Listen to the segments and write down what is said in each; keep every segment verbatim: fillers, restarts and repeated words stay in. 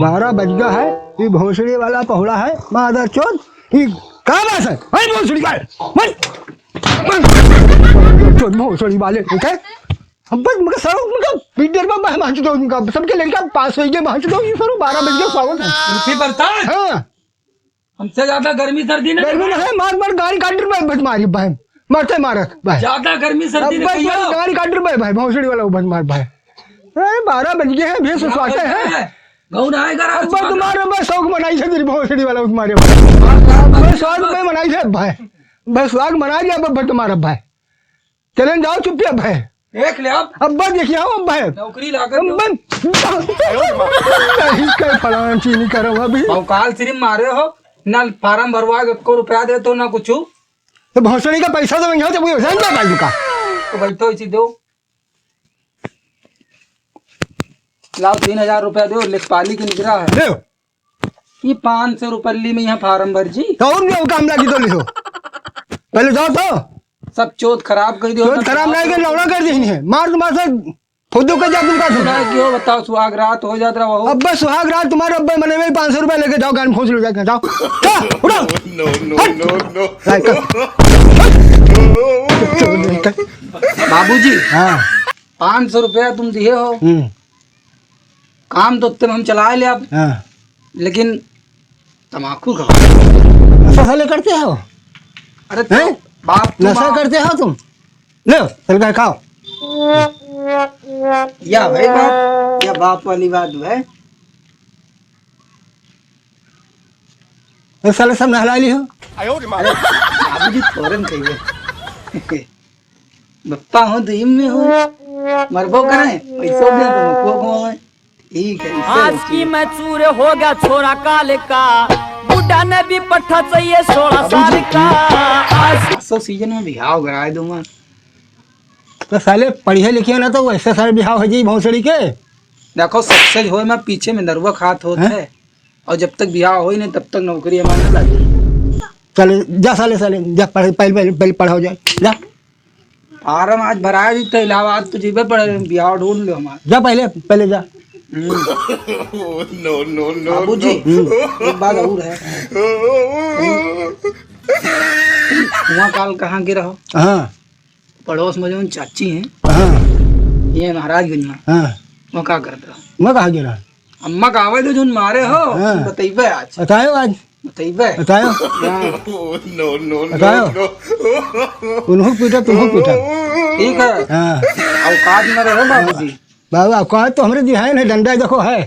बारह बज गया है, ये भोसड़ी वाला पहुड़ा है, मादर चोद, ये का बात है? अरे भोसड़ी का है? मर! मर! चोद भोसड़ी वाले, ठीक है? हम बस, मगर सर, उनका पीटर में मैं मार दो उनका, सबके लड़का पास हो गए, मार दो, ये सर, बारह बज गया, स्वागत है। कुल्फी बरसात? हाँ। हमसे ज्यादा गर्मी सर्दी नहीं। गर्मी नहीं है, मार, मार, गाड़ी काट रहे भाई, बस मारी भाई, मरते मारत भाई। ज्यादा गर्मी सर्दी अब नहीं बस, भैया। बस गाड़ी काट रहे भाई, भोसड़ी वाला बस मार भाई। अरे, बारह बज गए हैं, भैंस स्वाते हैं। गौन आएगा रात अब बस मार। तुम्हारे बस शौक मनाई है तेरी भोसड़ी वाला, उस मारे भाई। बस स्वाद पे मनाई है भाई, बस स्वाद मना लिया, अब बस तुम्हारा भाई। चले जाओ चुप्पे अब है। देख ले अब। अब बस देखिए, आओ अब है। नौकरी लागत अब हो। बस। नहीं, कई फलाना चीनी करो अभी। भौकाल सिर्फ मारे हो, ना फार्म भरवा के एको रुपया दे तो ना कुछ। तो भोसड़ी का पैसा तो नहीं हो, तो कोई वैसा नहीं पाई का। तो भाई तो इसी दो। लाओ, तीन हजार रुपया दो, लेखपाली के निकरा है। ले। ये पाँच सौ रुपये ली में यहाँ फार्म भर जी। तो और भी काम लागी तो लिखो। पहले जाओ तो। सब चोद खराब कर दियो। चोद खराब नहीं कर, लौड़ा कर दी है। मार तुम्हारे से फुद्दू कर जा तुमका सुना। सुना क्यों बताओ, सुहाग रात हो जात रहा हो। अब बस सुहाग रात तुम्हारे अब मने में पाँच सौ रुपये लेके जाओ, गान फूस लो जाके, जाओ। जा, उठो। No, no, हट। No, no। लाइक कर। चोद नहीं कर। बाबूजी। हाँ। पाँच सौ रुपया तुम दिए हो। हम्म। काम तो उत्तम हम चला ले अब। हाँ। लेकिन तमाकू खाओ। नशा साले करते हो? अरे तो हैं? बाप तुम नशा आओ। करते हो तुम? लो, चल के खाओ। या भाई बाप, या बाप वाली बात है। ये साले सब नहला ली हो। अरे, बाबूजी फौरन कहिए। बप्पा हो, दीम में हो, मरबो करें, पैसो दे, तुमको को है। ठीक है, इससे आज होती की है। मैं चूर हो गया छोरा काल का, बुढ़ा ने भी पट्ठा चाहिए सोलह साल का। आज असो सीजन में बिहाव कराए दूंगा। तो साले पढ़िए लिखिए ना, तो वैसे सारे बिहाव हो जाई भोसड़ी के। देखो, सक्सेस होए में पीछे में दरुआ खात होत हैं? है, और जब तक बिहाव होई नहीं, तब तक नौकरी हमारे ना लगी। चले, जा साले, साले, जा, पढ़, पहले, पहले, पहले पढ़ाओ जाए, जा। फार्म आज भराए दी तो इलाहाबाद तो जीबे पड़े, बिहाव ढूंढ लो हमार। जा पहले, पहले जा। हम्म। No, no, no, बाबूजी, no। हम्म। एक बात और है। वहाँ काल कहाँ के रहो? हाँ। पड़ोस में जौन चाची हैं, हाँ। ये महाराजगंज में, हाँ। वो का करत रहो? मैं कहाँ गिरा? अम्मा का आवे तो जौन मारे हो, हाँ। बतइबे आज। बतायो आज। बतइबे? बतायो। हाँ। No, no, no, बतायो। No। उन्हों पीटा, तुमको पीटा। ठीक है। हाँ। औकात में रहो बाबूजी। बाबा, औकात तो हमरे दिहाए नहीं, डंडा देखो है।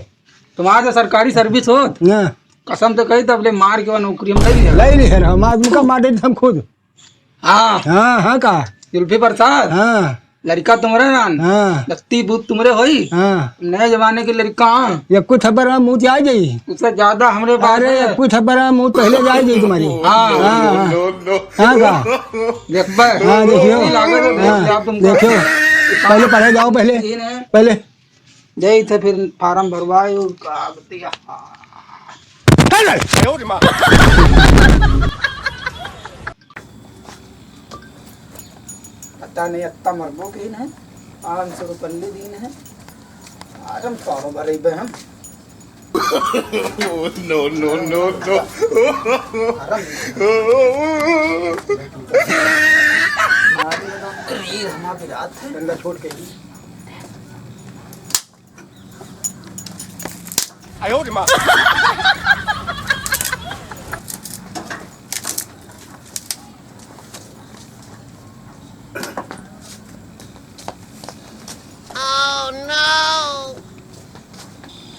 तुम्हारा तो सरकारी सर्विस होत। हाँ। कसम तो कही तब ले मार के वो नौकरी में ले लिया। ले ली है, हम आदमी का मार देते हम खुद। हाँ। हाँ, हाँ का? जुल्फी प्रसाद। हाँ। लड़का तुम्हरे नान। हाँ। लगती बूथ तुम्हरे होई। हाँ। नए जमाने के लड़का। हाँ। ये कुछ खबर है, मुँह आ जाई। उससे ज्यादा हमरे पास अरे, है। कुछ खबर है, मुँह पहले जा जाई तुम्हारी। हाँ। हाँ, हाँ। हाँ का? देख बे। हाँ, देखियो। ये लागत है, हाँ, आप तुमको। देखियो। पहले पढ़े जाओ, पहले। तीन है। पहले। जाई थे फिर फार्म भरवाए और का बतिया। चल रे। पता नहीं अत्ता मरबो की नहीं, पाँच सौ रुपये दीन है। आज हम फार्म भरे बे हम। No, no, no, no। Farm. मारी ना, रील हमारी रात है। डंडा छोड़ के ही।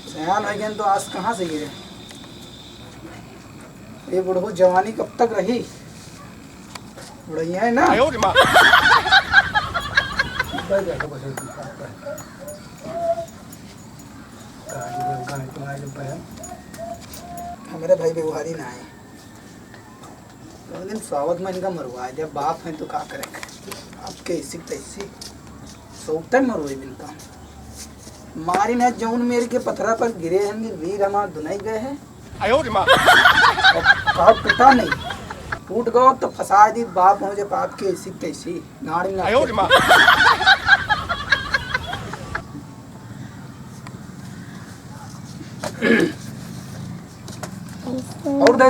सयान हो गए तो आस कहाँ से गिरे? ये बुढ़ऊ जवानी कब तक रही? बुढ़ैया है ना? हमरे भाई व्यवहारी ना है। एक दिन सावत में इनका मरवा दिया, बाप है तो का करे? आपके इसी तैसी सौते मरवाई इनका। मारी ना जौन मेर के पथरा पर गिरे हैं, वीर हमार दुनाई गए हैं। आयो रे माँ। और का टूटा नहीं, टूट गयो तो फंसा दी बाप हो जब आपके इसी तैसी नाड़ी ना आयो रे माँ।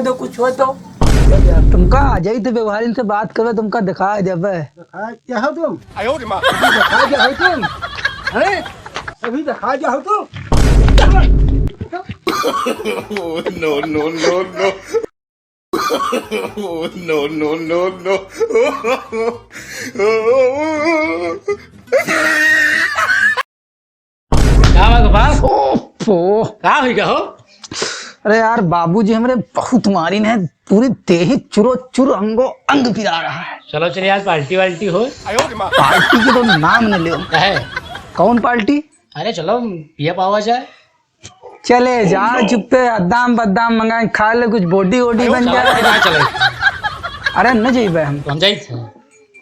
तो कुछ हो तो। तुमका आ जाई तो व्यवहारिन से बात करबे, तुमका दिखा देबे। दिखा क्या हो तुम? अभी दिखा क्या हो तुम? हैं? अभी दिखा क्या हो तुम? Oh, no, no, no, no. Oh, no, no, no, no. का बा गोपाल? ओफो। का होई का हो? अरे यार, बाबूजी हमरे बहुत मारिन है, पूरी देही चुरो चुर, अंगो अंग पिरा रहा है। चलो चलिए, आज पार्टी वार्टी हो। पार्टी के तो नाम न लियो। काहे? कौन पार्टी? अरे चलो, पिया पावा जाए। चले जा, चुप्पे अद्दाम बद्दाम मंगाए खा ले, कुछ बॉडी वॉडी अरे बन चलो, जाए। ना चले। अरे न जइबे हम। तो हम जाइत है।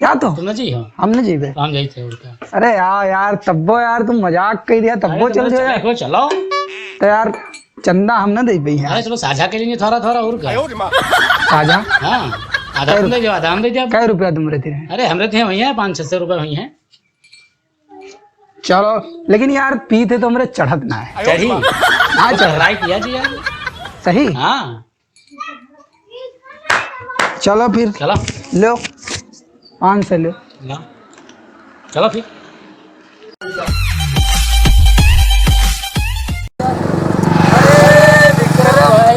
जा तो। तुम न जइहो। हम न जइबे। तो हम जाइत है, और का। अरे यार, यार, तब्बो यार, तुम मजाक कइ दिया, तब्बो अरे चल चलो, जाए। चलो, चलो। तो यार, चंदा हम न दे पई हैं। अरे चलो, साझा के लिए थोड़ा थोड़ा और का। साझा? हाँ, आधा कै तुम दे दो, आधा हम दे दे। कै रुपया तुम रहते हैं? अरे, हम रहते हैं भैया, पाँच छः सौ रुपये हुई हैं। चलो, लेकिन यार, पीते तो हमरे चढ़त ना है। चढ़ी? हाँ, चढ़। Try किया जी यार। सही? हाँ। चलो फिर। चलो। लो, पाँच सौ लो। लो। चलो फिर। अरे विक्रम भाई,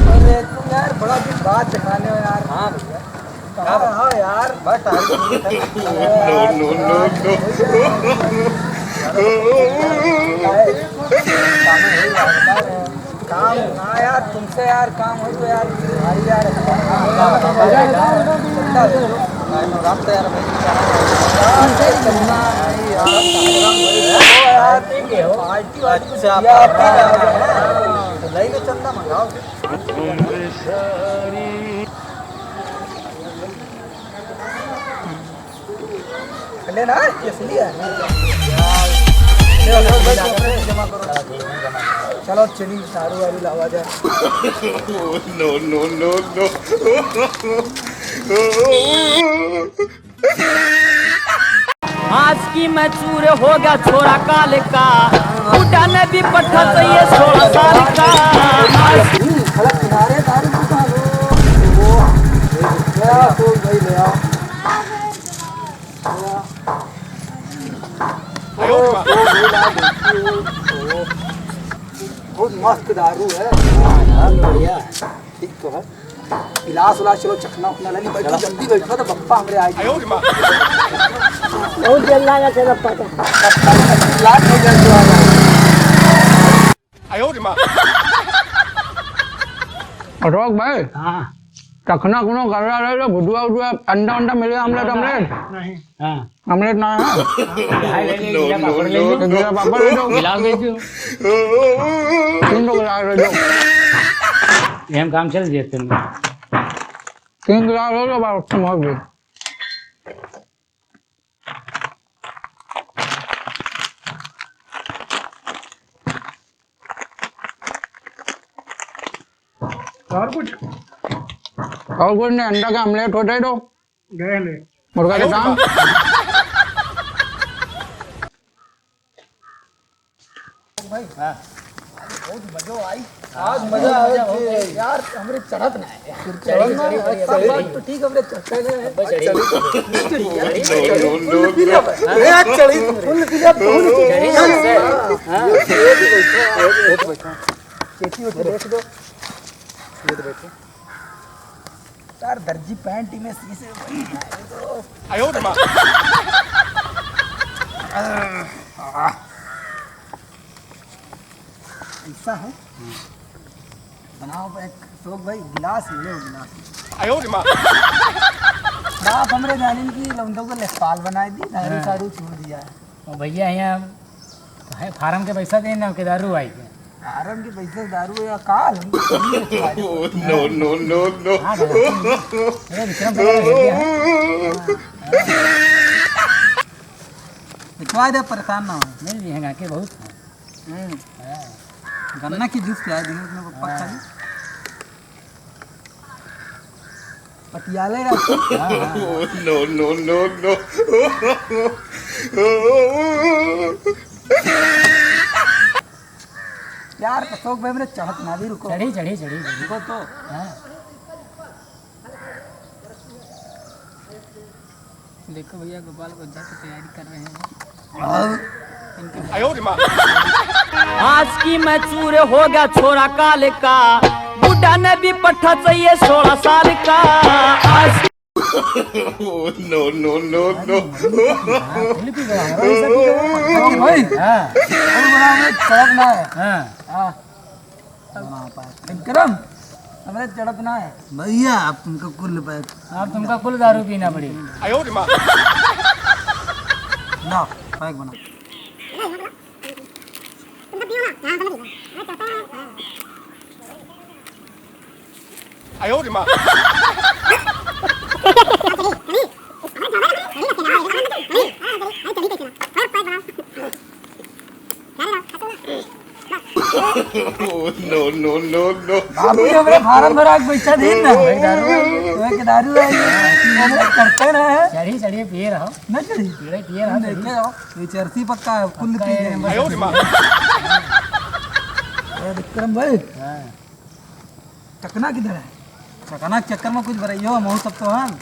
अरे तुम यार, बड़ा दिन बाद दिखाने हो यार। हाँ भैया। हाँ, हाँ यार। बस, टाइम नहीं था। No, no, no, no। काम ना यार, तुमसे यार काम हो तो यार, भाई यार। रात तो यार भाई, यार, पार्टी वार्टी अच्छा, किया आप। तो लाई के चंदा मंगाओ। ले ना, ये सुनिए। ले, ले, ले, जमा करो। चलो, चली, सारू वारू लावा जाए। No, no, no, no। आज की मैं चूर हो गया छोरा काल का, उठाने भी पट्ठा चाहिए सोलह साल का। सड़क किनारे दारू की दुकान हो। वो, ले आओ, तो भाई ले आओ। बहुत मस्त दारू है। हाँ, बढ़िया है। ठीक तो है। गिलास उलास चलो चखना उखना ले ली, बैठो चलो। जल्दी बैठो तो बप्पा हमरे आए। बहुत जल्द आएगा तेरा पप्पा का। गिलास हो गया जो आ रहा है। अशोक भाई, हाँ। चखना कुनो कर रहा है, भुजुआ उजुआ, अंडा उंडा मिले, आमलेट, आमलेट। नहीं। हाँ। आमलेट ना है? हाँ, ले, ले, ले, ले, पापड़ ले लो। एक गिलास पापड़ ले लो। गिलास दे दो। तीन ठो गिलास ले लो। ये हम काम चल दिए तीन। तीन गिलास ले लो, बस तुम और भी। और कुछ? और कुछ नहीं, अंडा का आमलेट हो दे दो। गए ले। मुर्गा के दाम। भाई, हाँ। बहुत मजा आई। आज मजा आवे यार, हमरे चढ़त ना है। चढ़ी, चढ़ी, चढ़ी, सब बात तो ठीक, हमरे चढ़ते ना है। अब चढ़ी। चढ़ी, चढ़ी, चढ़ी। फुल पी ले। हाँ? चढ़ी, फुल पी ले, फुल पी ले। चढ़ी, चढ़ी। हाँ। ये, ये भी बैठो, ये भी बैठो। चेती होती बैठ दो। ये तो बैठो। यार, दर्जी पैंट में शीशे। आयो रे माँ। ऐसा है? बनाओ एक, शोक भाई, गिलास ले लो, गिलास। आयो रे माँ। बाप हमरे जानिन की लौंडों को लेखपाल बनाए दी, दारू हाँ। सारू छोड़ दिया है। ओ भैया, यहाँ है, फार्म के पैसा देना, के दारू आई के। फार्म के पैसा दारू या काल हम तो नहीं बेचवा दे। No, no, no, no। हाँ, हाँ, हाँ। अरे, विक्रम भैया, भैया, हाँ। बिचवा दे, परेशान ना हो। नहीं, ये हैं, गाके बहुत हैं। हम्म। हाँ। गन्ना की जूस पिया है, दिन में पप्पा हाँ। खाली। पटियाले रहती। हाँ, हाँ, हाँ। No, no, no, no। यार, अशोक भाई, मेरे चढ़त ना भी, रुको। चढ़ी, चढ़ी, चढ़ी, चढ़ी। रुको तो। हाँ। देखो भैया, गोपाल गुज्जा की तैयारी कर रहे हैं। हाँ। इनके आज की मैं चूर हो गया छोरा काल का, बुढ़ा ने भी पट्ठा चाहिए सोलह साल का। आज Oh, no, no, no, no। भाई, हाँ। और बड़ा में चढ़त ना है। हाँ। हाँ। विक्रम, हमरे चढ़त ना है। भैया, आप तुमका कुल पैक। आप तुमका कुल दारू पीना पड़ी। ना, पैक बना। Oh, no, no, no, no। बाबू जी, हमरे फार्म भरा के पैसा दे ना। भाई, दारू है। तुम्हें के दारू है, ये हमरे करते ना है। चढ़ी, चढ़ी, पिए रहो। ना चढ़ी। पिए, पिए रहो, हम चढ़ी। देखे रहो, ये चरसी पक्का है, कुल पक्का पी है। जाएंगे। ए, विक्रम भाई। हाँ। चकना किधर है? चकना के चक्कर में कुछ भरइयो, हम सब तो हन।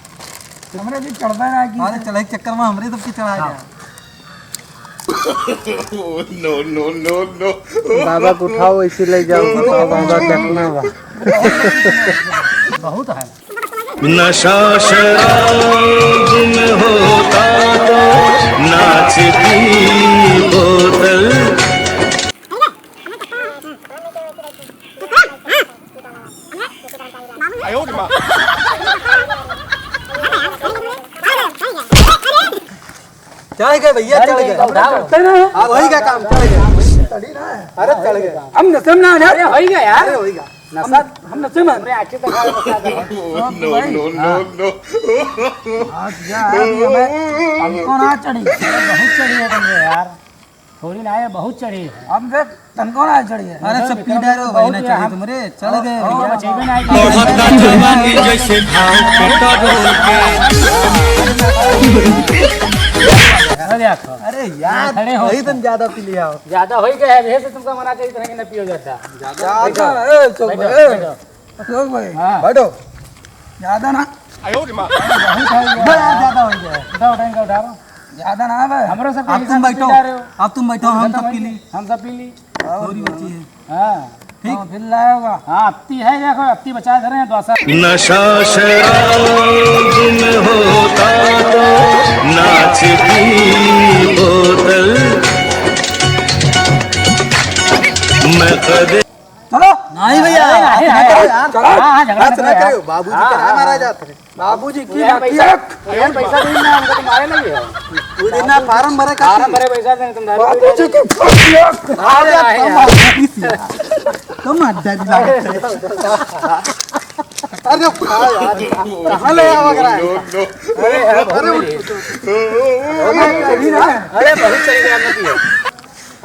हमरे भी चढ़बे ना की। अरे चढ़े के चक्कर में हमरे सबके चढ़ा हाँ। गया। Oh, no, no, no, no। बाबा को उठाओ, इसी ले जाओ, बताओ बाबा चकना बा। बहुत है। नशा शराब में होता तो नाचती बोतल। चढ़ गए भैया, चढ़ गए। हाँ, वही का काम, चढ़ गए। अरे चढ़ गए। हम नशे में ना, अरे वही का यार। अरे वही का। नशा, हम नशे में। हमरे आँखें तक आ रहा है। No, no, no, no। आज जा, अभी हमें, हमको ना चढ़ी। अरे बहुत चढ़ी है तुमरे यार। थोड़ी ना है, बहुत चढ़ी है। हम देख, तनको ना चढ़ी है। अरे सब पी डालो भाई, बहुत ना है, चढ़ी हम तुमरे, चढ़ गए। और बचेबे ना है। बढ़ता जवानी जैसे भाव पेट्रोल के। अरे देखो। अरे यार, खड़े हो। वही तुम ज्यादा पी लिया हो। ज्यादा हो ही गया है, यही से तुमका मना करी तरह के ना पियो ज्यादा। ज्यादा, बैठो। ए, चुप, बैठो, ए। बैठो। अशोक भाई, हाँ। बैठो। ज्यादा ना। बहुत हो गया। बड़ा ज्यादा हो गया। उठाओ, उठाओ, उठाओ। ज्यादा ना है भाई। हमरो सब अब तुम बैठो। पी जा रहे हो। अब तुम बैठो, हम सब पी ली। हम सब पी ली। थोड़ी बची है। हाँ। ठीक। हाँ, फिर लाया होगा। हाँ, अत्ती है, देखो, अत्ती बचाए धरे हैं, दोसा। नशा शराब में होता तो नाचती बोतल। मैं कदे चलो। नहीं भैया, अरे, आप अरे, ना करो अरे, यार। चलो। हाँ, हाँ, झगड़ा हाथ मत ना करो यार। करो, बाबूजी हाँ, के हाँ, नाम आ रहा हाँ। जात है। बाबूजी की यार, बाकी पैसा, एक। यार, पैसा दे ना, हमको तो मारे लगे हो। वो दिन ना फार्म भरे का फार्म थी। भरे पैसा दे, तुम दारू बाबूजी पी रहे की बाकी एक। अरे, अरे, नहीं यार। कम हट जा, कम हट जा, दिला। अरे, कहाँ यार? कहाँ ले आवा करा है? अरे, यार, बहुत अरे, चढ़ी है। अरे, बहुत चढ़ी है, आप ना पियो।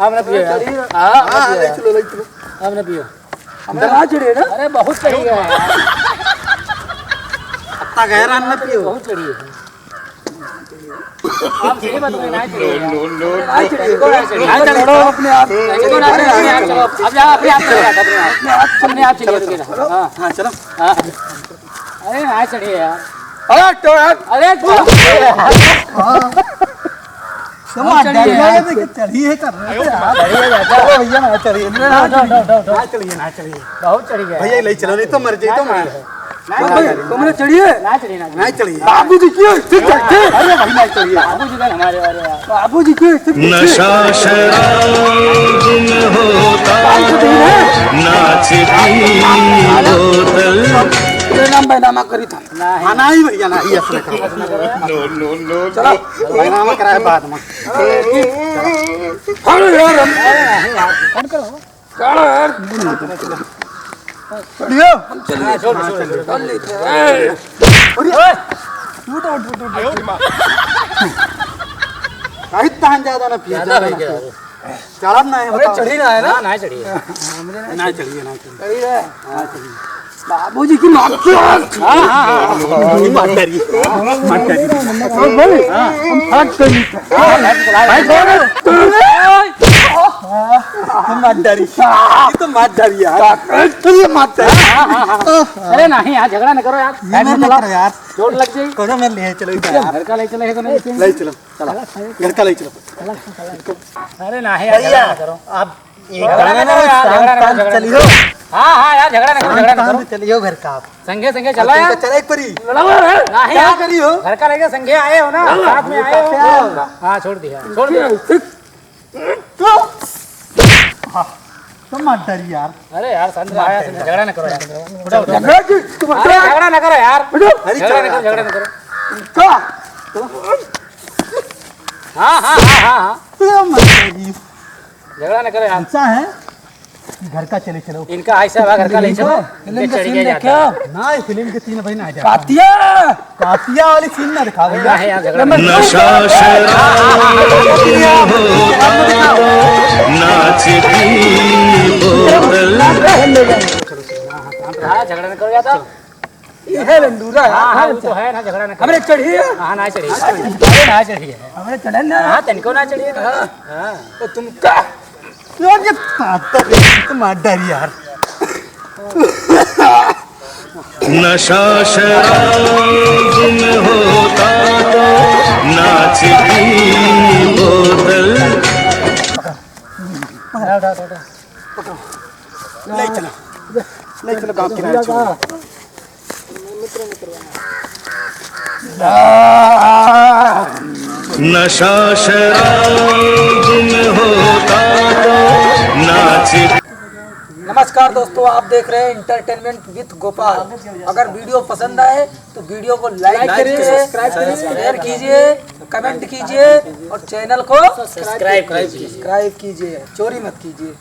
आप ना पियो यार। चढ़ी है। हाँ, आप ना हाँ, पियो ले यार। चलो, ले चलो। आप ना पियो। हम तो ना चढ़ी है ना? अरे, बहुत चढ़ी है यार। अत्ता गहरा ना पियो। बहुत चढ़ी है। आप सही बात में ना चढ़ी है यार। No, no, no, ना चढ़ी है। ना चढ़ी है। अपने आप। अपने आप चढ़ी है, अपने आप। अपने आप चढ़ी है, अपने आप। हाँ। हाँ, चलो। हाँ। अरे, ना चढ़ी है यार। अरे, तो यार। अरे, तो। हाँ। तुम हम चढ़िए डर गए यार। थे कि चढ़िए कर रहे थे यार। चढ़िए यार। चलो भैया, ना चढ़िए। ना, ना, ना, ना, ना। ना चढ़िए, ना चढ़िए। बहुत चढ़ गया भैया, यार। ले चलो, नहीं तो मर जाए, तो ना मर। चढ़िए। ना भाई, चढ़िए। तुमने चढ़िए? ना चढ़िए, ना चढ़िए। ना चढ़िए। बाबूजी क्यों? ठीक है, ठीक। अरे भाई, ना चढ़िए। बाबूजी का हमारे वाले यार। बाबूजी क्यों? ठीक, ठीक। नशा शराब में होता, बाबूजी है। नाचती बोतल। ये नाम बैनामा करी था। नहीं। हाँ, नहीं भैया, नहीं, ऐसा ना करो। No, no, no, चलो, no। बैनामा कराए बाद में। अरे यार, हम अरे नहीं यार। कौन करो? कौन है यार? बढ़िया। हम चल रहे, छोड़, छोड़, छोड़। चल लेते हैं। ए, बढ़िया। उठ, उठ, उठ, उठ। काहे तहन ज्यादा ना पिए, ज्यादा ज्यादा हो ना गया। पिए। चढ़ब ना है, अरे बताओ। चढ़ी ना है ना? हाँ, ना चढ़ी है। ना चढ़िए, ना चढ़िए। चढ़ी है। ना चढ़िए। बाबूजी की माँ। हाँ, हाँ, हाँ, हाँ। मत डरिए। मत डरिए। हाँ, भाई, हम भाग कर लेते हैं। हाँ, भाई, भाग। तुम मत डरी, ये तो मत डरी यार। तुम ये मत डरी। अरे नहीं यार, झगड़ा न करो यार। ये मत करो यार। चोट लग जाई। कोनो में ले चलो यार। घर का ले चले है तो नहीं? ले चलो, चला। घर का ले चलो। अरे नहीं यार, भैया, झगड़ा न करो। आप एक झगड़ा न करो यार, झगड़ा न करो, झगड़ा न करो। हाँ, हाँ यार, झगड़ा न करो, झगड़ा न करो। चलियो घर का आप। संगे, संगे चलो यार। चला एक परी। नहीं क्या यार। करी हो? घर का लेके संगे आए हो ना, साथ में आए हो। हाँ, छोड़ दिया, छोड़ दिया। तो मत डरी यार। अरे यार, संग आया, संग झगड़ा न करो यार। उठाओ, उठाओ। अरे, झगड़ा न करो यार। अरे, झगड़ा न करो, झगड़ा न करो। हाँ, हाँ, हाँ, हाँ, हाँ। तो मत डरी। झगड़ा न करो यार। ऐसा है कि घर का चले चलो। इनका ऐसा बा, घर का ले चलो। फिल्म का चढ़ scene गया देखे जाता। ना, ये फिल्म के scene भाई ना आ जाए। कातिया। कातिया वाली scene ना दिखाओ भैया। नहीं यार, झगड़ा न करो। नशा शराब में होता तो नाच की बोतल। हाँ, झगड़ा न करो यार। ये है लंडूरा है। हाँ, हाँ, वो तो है ना, झगड़ा न करो। हमरे चढ़ी है। हाँ, ना चढ़ी। अरे, ना चढ़ी है। हमरे चढ़े ना। हाँ, तनिको ना चढ़ी है। हाँ। हाँ। तो तुम का? यार, ये ताता भी तो मार डाली यार। नशा शराब में होता तो नाच की बोतल। ले चलो, ले चलो गांव किनारे छोड़। नशा शराब में होता तो नाच। नमस्कार दोस्तों, आप देख रहे हैं Entertainment with Gopal। अगर video पसंद आए तो video को like like करिए, करिए, subscribe करिए, share कीजिए, comment कीजिए और channel को subscribe कीजिए। Subscribe कीजिए, चोरी मत कीजिए।